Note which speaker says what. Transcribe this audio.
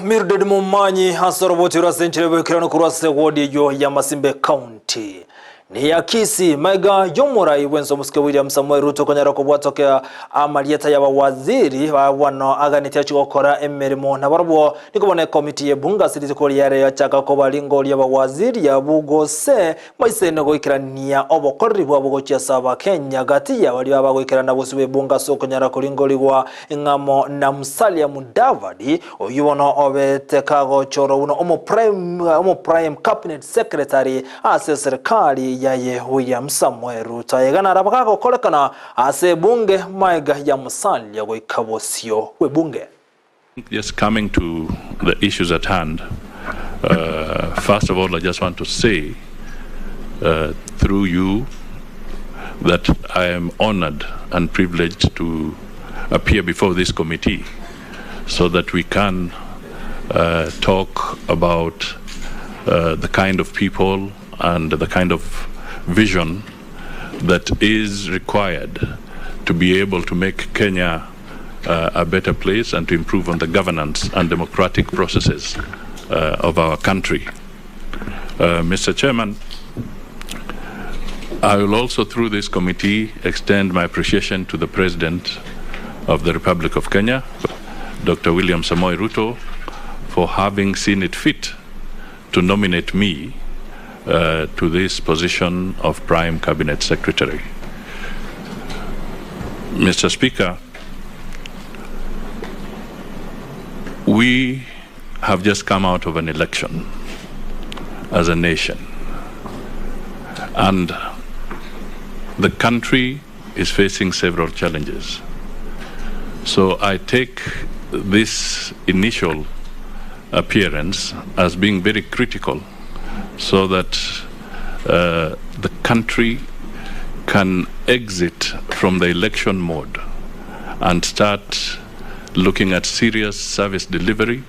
Speaker 1: Mildred Momanyi ase oroboti rwa ase enchera y'oboikeranu korwa ase ward eyio ya Masimba County. Neya Kisii, maiga y'omorai bwense omosike William Samoei Ruto konyara kobwatoka amarieta y'abawaziri ba bono aganetie achie gokora emeremo nabarobwo. Nigo bono ekomiti y'ebunge ase rituko riare yachaka kobaringoria abawaziri abwo gose mbaisene goikerania obokoreri bwabo gochia ase Abakenya gati ya baria bagoikerana bosio bw'ebunge ase okonyara koringorigwa ng'amo na Musalia Mudavadi oyio bono obete kagochorwa buna omo-prime cabinet secretary ase eserekari yaye William Samoei Ruto. Aiga naraba gagokorekana ase ebunge maega ya Musalia goika bosio bw'ebunge.
Speaker 2: Just coming to the issues at hand, first of all I just want to say through you that I am honored and privileged to appear before this committee so that we can talk about the kind of people and the kind of vision that is required to be able to make Kenya a better place and to improve on the governance and democratic processes of our country. Mr. Chairman, I will also through this committee extend my appreciation to the President of the Republic of Kenya, Dr. William Samoei Ruto, for having seen it fit to nominate me uh, to this position of Prime Cabinet Secretary. Mr. Speaker, we have just come out of an election as a nation. And the country is facing several challenges. So I take this initial appearance as being very critical so that uh, the country can exit from the election mode and start looking at serious service delivery